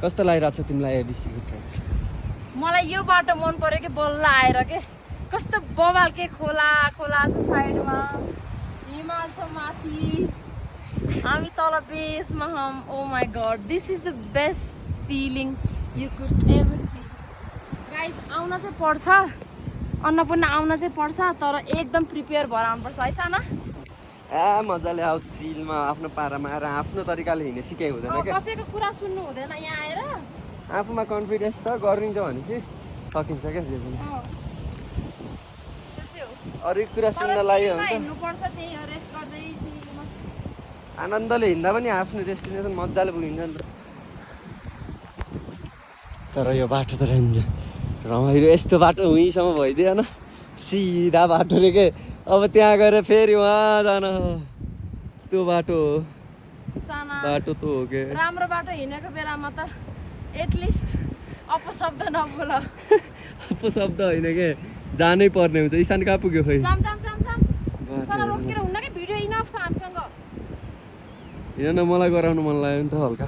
कस्तो लागिरहेको छ तिमीलाई एबिसीको ट्रेक? मलाई यो बाटो मन पर्यो कि बल्ल आएर के कस्तो बवाल के खोला खोला छ साइडमा, हिमाल छ माथि, हामी तल बेसमा हम। Oh my God, this is the best feeling you could ever see. Guys आउन चाहिँ पर्छ, अन्नपूर्ण आउन चाहिँ पर्छ, तर एकदम प्रिपेयर भएर आउनुपर्छ है साना। मजाले आउ चिलमा आफ्नो पारामा आएर आफ्नो तरिकाले हिँड्ने सिकाइ हुँदैन क्या। कसैको कुरा सुन्नु हुँदैन यहाँ आएर। आफूमा कन्फिडेन्स छ, गरिन्छ भने चाहिँ सकिन्छ क्या जे पनि। अरू कुरा सुन्न लाग्यो भने हिँड्नुपर्छ, त्यही हो रेस्ट गर्दै चिलमा। आनन्दले हिँड्दा पनि आफ्नो डेस्टिनेसन मजाले पुगिन्छ नि त। तर यो बाटो त रमाइलो, यस्तो बाटो उहीँसम्म भइदिएन, सिधा बाटो रे के। अब त्यहाँ गएर फेरि उहाँ जान, त्यो बाटो बाटो त हो के। राम्रो बाटो हिँडेको बेलामा त एटलिस्ट अपशब्द नबोल। अपशब्द होइन के, जानै पर्ने हुन्छ। ईशान कहाँ पुग्यो खोइ? रोकेर हुन्न कि भिडियो इनफ छ हामीसँग। हिँड न, मलाई गराउनु मन लाग्यो नि त हल्का।